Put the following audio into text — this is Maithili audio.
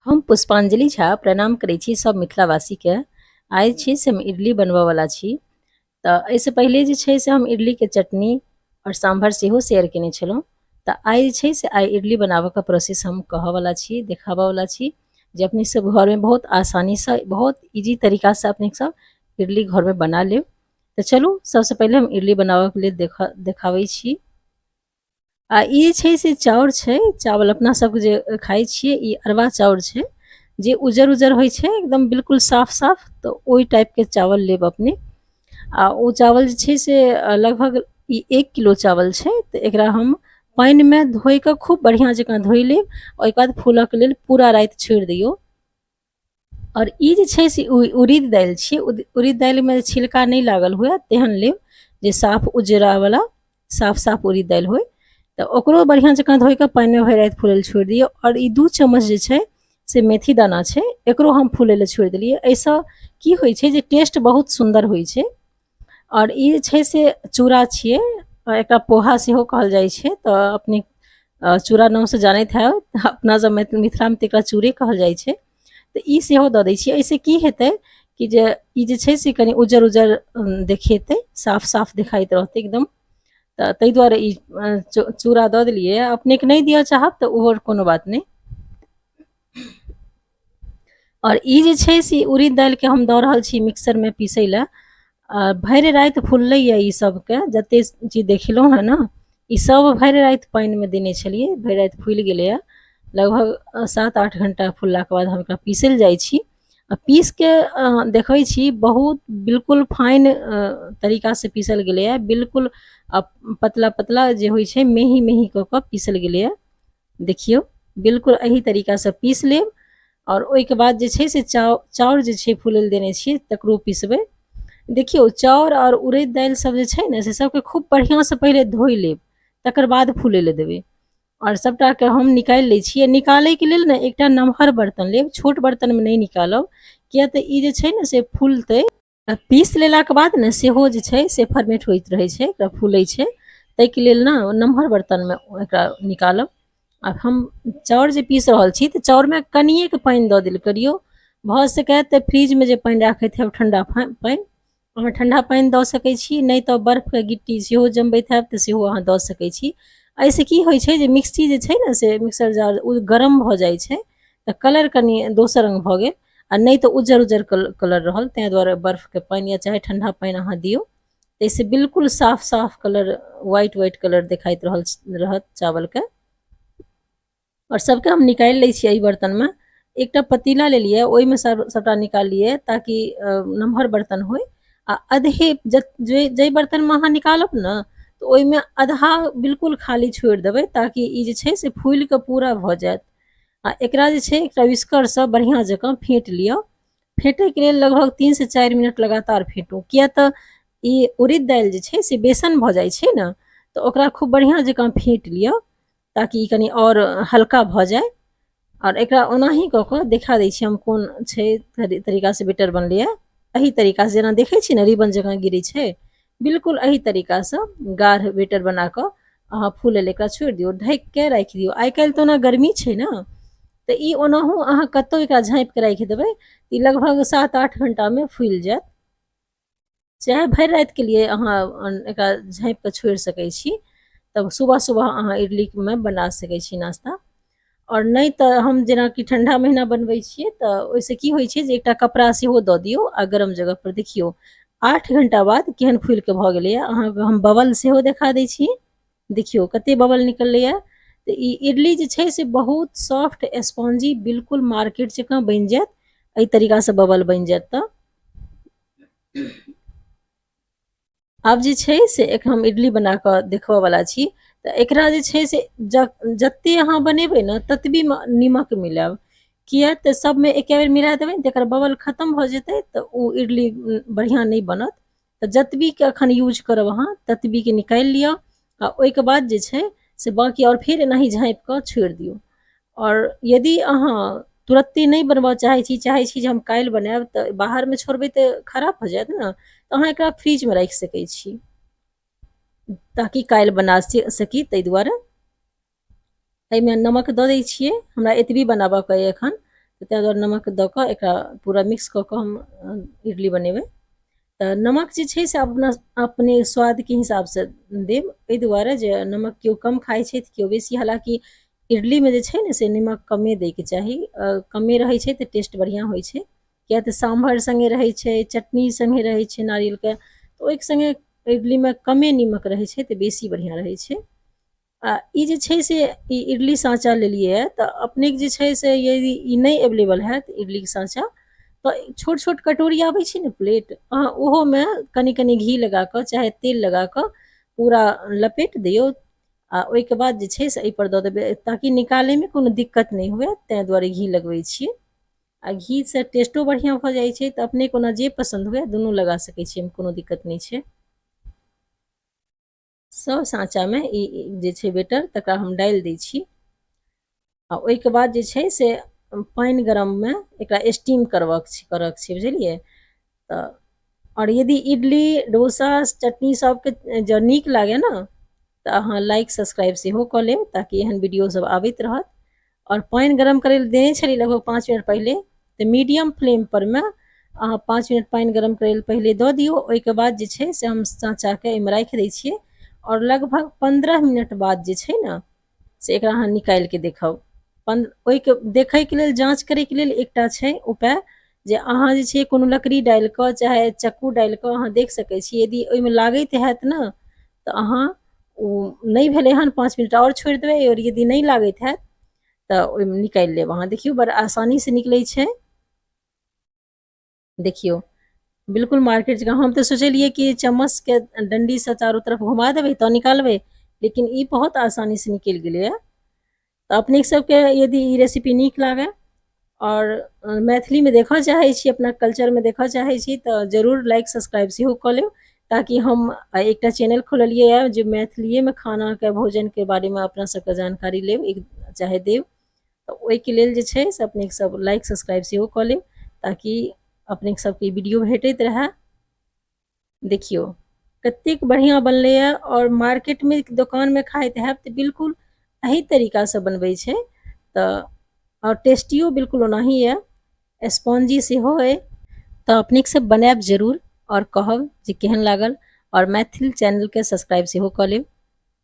हम पुष्पांजलि झा प्रणाम करै छी सब मिथिलावासीके। आइ छी से हम इडली बनबऽवला छी। तऽ एहिसँ पहिले जे छै से हम इडलीके चटनी आओर साम्भर सेहो शेयर केने छलहुँ। तऽ आइ जे छै से आइ इडली बनाबऽके प्रोसेस हम कहऽवला छी, देखाबऽवला छी जे अपने सब घरमे बहुत आसानीसँ बहुत इजी तरीकासँ अपने सब इडली घरमे बना लेब। तऽ चलू सबसँ पहिले हम इडली बनाबऽके लेल देखाबै छी। आ ई जे छै से चाउर छै, चावल अपना सबके जे खाइ छियै ई अरवा चाउर छै, जे उजर उजर होइ छै एकदम बिल्कुल साफ साफ, तऽ ओहि टाइपके चावल लेब अपने। आ ओ चावल जे छै से लगभग ई 1 किलो चावल छै, तऽ एकरा हम पानिमे धोइ कऽ खूब बढ़िआँ जकाँ धोइ लेब। ओहिके बाद फूलऽके लेल पूरा राति छोड़ि दियौ। आओर ई जे छै से उड़ीद दालि छियै। उड़ीद दालिमे छिलका नहि लागल हुए तेहन लेब, जे साफ उजरावला साफ साफ उड़ीद दालि होइ, तऽ ओकरो बढ़िआँ जकाँ धोइ कऽ पानिमे भरि राति फूलै लए छोड़ि दियौ। आओर ई 2 चम्मच जे छै से मेथी दाना छै, एकरो हम फूलै लए छोड़ि देलियै। एहिसँ की होइ छै जे टेस्ट बहुत सुन्दर होइ छै। आओर ई जे छै से चूड़ा छियै, एकरा पोहा सेहो कहल जाइ छै, तऽ अपने चूड़ा नामसँ जानैत हैब, अपना सब मिथिलामे तऽ एकरा चूड़े कहल जाइ छै। तऽ ई सेहो दऽ दै छियै। एहिसँ की हेतै कि जे ई जे छै से कनि उज्जर उज्जर देखेतै, साफ साफ देखाइत रहतै एकदम। तऽ ताहि दुआरे ई चूड़ा दऽ देलियै। अपनेके नहि दिअ चाहब तऽ ओहो कोनो बात नहि। आओर ई जे छै से उड़ीद दालिके हम दऽ रहल छी मिक्सरमे पीसै लए। आ भरि राति फुललैए ई सबके, जते चीज देखेलहुँ हँ ने ई सब भरि राति पानिमे देने छलियै, भरि राति फुलि गेलैए। लगभग 7-8 घंटा फुललाके बाद हम एकरा पीसै लए जाइ छी। आ पीसके देखै छी बहुत बिल्कुल फाइन तरीकासँ पीसल गेलैए, बिल्कुल पतला पतला जे होइ छै मेही मेही कऽ कऽ पीसल गेलैए। देखियौ बिल्कुल एही तरीकासँ पीस लेब। आओर ओहिके बाद जे छै से चाउर जे छै फूलै लए देने छियै तकरो पिसबै। देखियौ चाउर आओर उड़ैद दालि सब जे छै ने से सबके खूब बढ़िआँसँ पहिले धोइ लेब, तकर बाद फूलै लए देबै। आओर सबटाके हम निकालि लै छियै। निकालैके लेल ने एकटा नमहर बर्तन लेब, छोट बर्तनमे नहि निकालब, किया तऽ ई जे छै ने से फूलतै। पीस लेलाके बाद ने सेहो जे छै से फर्मेट होइत रहै छै, एकरा फूलै छै, ताहिके लेल ने नमहर बर्तनमे एकरा निकालब। आ हम चाउर जे पीस रहल छी तऽ चाउरमे कनिएके पानि दऽ देल करियौ। भऽ सकै तऽ फ्रिजमे जे पानि राखैत हैब ठण्डा पानि, अहाँ ठण्डा पानि दऽ सकै छी, नहि तऽ बर्फके गिट्टी सेहो जमबैत हैब तऽ सेहो अहाँ दऽ सकै छी। एहिसँ की होइ छै जे मिक्सी जे छै ने से मिक्सर जार ओ गरम भऽ जाइ छै तऽ कलर कनि दोसर रङ्ग भऽ गेल, आ नहि तऽ उज्जर उज्जर कलर रहल। ताहि दुआरे बर्फके पानि या चाहे ठण्डा पानि अहाँ दियौ, ताहिसँ बिल्कुल साफ साफ कलर व्हाइट व्हाइट कलर देखाइत रहल रहत चावलके। आओर सबके हम निकालि लै छियै एहि बर्तनमे। एकटा पतीला लेलियै, ओहिमे सबटा निकाललियै ताकि नमहर बर्तन होइ। आ अधे जाहि बर्तनमे अहाँ निकालब ने तऽ ओहिमे आधा बिल्कुल खाली छोड़ि देबै, ताकि ई जे छै से फूलिकऽ पूरा भऽ जायत। आ एकरा जे छै एकटा विस्करसँ बढ़िआँ जकाँ फेँट लिअ। फेँटैके लेल लगभग 3 से 4 मिनट लगातार फेँटू, किया तऽ ई उड़ीद दालि जे छै से बेसन भऽ जाइ छै ने, तऽ ओकरा खूब बढ़िआँ जकाँ फेँट लिअ ताकि ई कनि आओर हल्का भऽ जाय। आओर एकरा ओनाही कऽ कऽ देखा दै छी हम कोन छै तरीकासँ बेटर बनलैए। एही तरीकासँ जेना देखै छी ने रिबन जकाँ गिरै छै, बिल्कुल एही तरीकासँ गाढ़ बेटर बना कऽ अहाँ फूलै लए एकरा छोड़ि दियौ, ढकिके राखि दियौ। आइ काल्हि तऽ ओना गर्मी छै ने, तऽ ई ओनाहु अहाँ कतहु एकरा झाँपिके राखि देबै तऽ ई लगभग 7-8 घण्टामे फूलि जायत। चाहे भरि रातिके लिए अहाँ एकरा झाँपिके छोड़ि सकै छी, तब सुबह सुबह अहाँ इडलीमे बना सकै छी नाश्ता। आओर नहि तऽ हम जेनाकि ठण्डा महीना बनबै छियै तऽ ओहिसँ की होइ छै जे एकटा कपड़ा सेहो दऽ दियौ आ गरम जगहपर देखियौ 8 घण्टा बाद केहन फूलिके भऽ गेलैए। अहाँके हम बबल सेहो देखा दै छी, देखियौ कते बबल निकललैए। तऽ ई इडली जे छै से बहुत सॉफ्ट स्पॉन्जी बिल्कुल मार्केट जकाँ बनि जायत। एहि तरीकासँ बबल बनि जायत। तऽ आब जे छै से एक हम इडली बना कऽ देखबऽवला छी। तऽ एकरा जे छै से जते अहाँ बनेबै ने ततबी नीमक मिलायब, किया तऽ सबमे एके बेर मिला देबै ने तऽ एकर बबल खतम भऽ जेतै, तऽ ओ इडली बढ़िआँ नहि बनत। तऽ जतबीके अखन यूज करब अहाँ ततबीके निकालि लिअ, आ ओहिके बाद जे छै से बाँकी आओर फेर एनाही झाँपि कऽ छोड़ि दियौ। आओर यदि अहाँ तुरत्ते नहि बनबऽ चाहै छी, चाहै छी जे हम काल्हि बनायब, तऽ बाहरमे छोड़बै तऽ खराब भऽ जायत ने, तऽ अहाँ एकरा फ्रिजमे राखि सकै छी ताकि काल्हि बना सकी। ताहि दुआरे एहिमे नमक दऽ दै छियै। हमरा एतबी बनाबऽके अइ एखन, तऽ ताहि दुआरे नमक दऽ कऽ एकरा पूरा मिक्स कऽ कऽ हम इडली बनेबै। तऽ नमक जे छै से अपना अपने स्वादके हिसाबसँ देब, एहि दुआरे जे नमक केओ कम खाइ छथि, केओ बेसी। हालाँकि इडलीमे जे छै ने से नमक कमे दैके चाही, कमे रहै छै तऽ टेस्ट बढ़िआँ होइ छै, किएक तऽ साम्भर सङ्गे रहै छै, चटनी सङ्गे रहै छै नारियलके, तऽ ओहिके सङ्गे इडलीमे कमे नीमक रहै छै तऽ बेसी बढ़िआँ रहै छै। आ ई जे छै से ई इडली साँचा लेलियै, तऽ अपनेके जे छै से यदि ई नहि एवलेबल हैत इडलीके साँचा, तऽ छोट छोट कटोरी आबै छै ने, प्लेट, अहाँ ओहोमे कनि कनि घी लगा कऽ चाहे तेल लगा कऽ पूरा लपेट दियौ आ ओहिके बाद जे छै से एहिपर दऽ देबै, ताकि निकालैमे कोनो दिक्कत नहि हुए। ताहि दुआरे घी लगबै छियै आ घीसँ टेस्टो बढ़िआँ भऽ जाइ छै। तऽ अपने कोना जे पसन्द हुए दुनू लगा सकै छियै, एहिमे कोनो दिक्कत नहि छै। सब साँचामे ई जे छै बेटर तकरा हम डालि दै छी आ ओहिके बाद जे छै से पानि गरममे एकरा स्टीम करबक छै, करक छै, बुझलियै? तऽ आओर यदि इडली डोसा चटनी सबके जँ नीक लागै ने तऽ अहाँ लाइक सब्सक्राइब सेहो कऽ लेब, ताकि एहन वीडियो सब आबैत रहत। आओर पानि गरम करै लए देने छलियै लगभग 5 मिनट पहिले, तऽ मीडियम फ्लेम पर मे अहाँ 5 मिनट पानि गरम करै लए पहिले दऽ दियौ। ओहिके बाद जे छै से हम साँचाके एहिमे राखि दै छियै आओर लगभग 15 मिनट बाद जे छै ने से एकरा अहाँ निकालिके देखब। ओहिके देखैके लेल, जाँच करैके लेल एकटा छै उपाय जे अहाँ जे छै कोनो लकड़ी डालि कऽ चाहे चक्कू डालि कऽ अहाँ देख सकै छी। यदि ओहिमे लागैत हैत ने तऽ अहाँ ओ नहि भेलै हन, 5 मिनट आओर छोड़ि देबै, आओर यदि नहि लागैत हैत तऽ ओहिमे निकालि लेब। अहाँ देखियौ, बड़ आसानीसँ निकलै छै। देखियौ, बिल्कुल मार्केट जकाँ। हम तऽ सोचलियै कि चम्मचके डण्डीसँ चारू तरफ घुमा देबै तऽ निकालबै, लेकिन ई बहुत आसानीसँ निकलि गेलैए। तऽ अपने सबके यदि ई रेसिपी नीक लागै आओर मैथिलीमे देखऽ चाहै छी, अपना कल्चरमे देखऽ चाहै छी, तऽ जरूर लाइक सब्सक्राइब सेहो कऽ लेब, ताकि हम एकटा चैनल खोललियै हँ जे मैथिलीएमे खानाके भोजनके बारेमे अपना सबके जानकारी लेब एक चाहे देब। तऽ ओहिके लेल जे छै से अपनेके सब लाइक सब्सक्राइब सेहो कऽ लेब, ताकि अपनेके सबके वीडियो भेटैत रहए। देखियौ कतेक बढ़िआँ बनलैए। आओर मार्केटमे दोकानमे खाइत हैब तऽ बिल्कुल एही तरीकासँ बनबै छै, तऽ आओर टेस्टियो बिल्कुल ओनाही यऽ, स्पॉन्जी सेहो अइ। तऽ अपनेके सब बनायब जरूर आओर कहब जे केहन लागल, आओर मैथिल चैनलके सब्सक्राइब सेहो कऽ लेब।